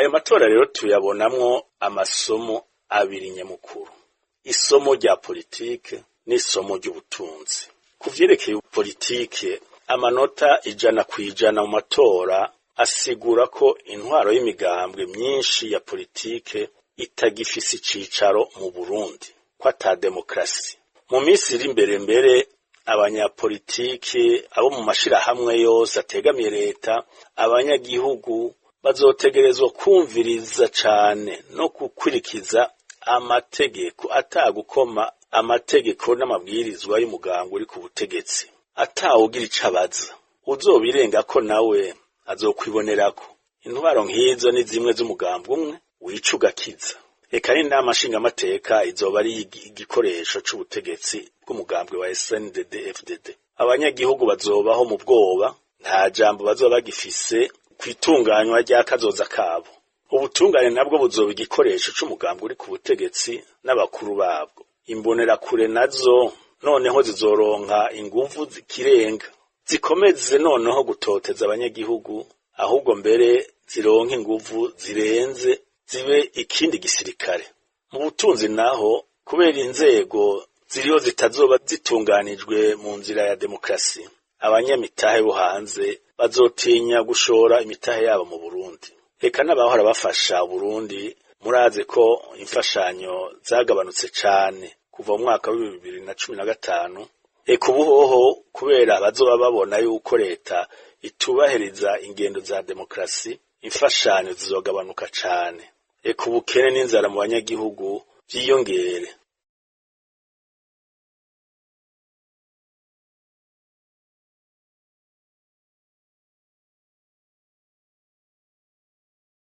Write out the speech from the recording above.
Ayo matora rero tuyabonamwo amasomo abiri nyamukuru: isomo rya politike n'isomo ry'ubutunzi. Ku vyerekeye politike, amanota 100% mu matora asigura ko intwaro y'imigambwe myinshi ya politike itagifise icicaro mu Burundi, ko ata demokarasi. Mu minsi iri imbere mbere, abanyapolitike abo mu mashirahamwe yose ategamiye leta, abanyagihugu bazotegerezwa kumviriza cane no gukurikiza amategeko, atagukoma amategeko n'amabwirizwa y'umugambwe uri ku butegetsi, atawugira ico abaza. Uzobirengako nawe azokwibonerako. Intwaro nk'izo ni zimwe z'umugambwe umwe wica ugakiza. Eka n'inama nshingamateka izoba ari igikoresho c'ubutegetsi bw'umugambwe wa SNDD FDD. Abanyagihugu bazobaho mu bwoba, nta jambo bazoba bagifise kw'itunganywa rya kazoza kabo. Ubutungane nabwo buzoba igikoresho c'umugambwe uri ku butegetsi n'abakuru babwo. Imbonerakure nazo noneho zizoronka inguvu zikirenga, zikomeze noneho gutoteza abanyagihugu, ahubwo mbere zironke inguvu zirenze, zibe ikindi gisirikare. Mu butunzi naho, kubera inzego ziriho zitazoba zitunganijwe mu nzira ya demokarasi, abanyamitahe bo hanze bazotinya gushora imitahe yabo mu Burundi. Reka n'abahora bafasha Burundi, muraze ko imfashanyo zagabanutse cane kuva mu mwaka wa 2015. Eka ubuhoho, kubera bazoba babona yuko leta itubahiriza ingendo za demokarasi, imfashanyo zizogabanuka cane. Eka ubukene n'inzara mu banyagihugu vyiyongere.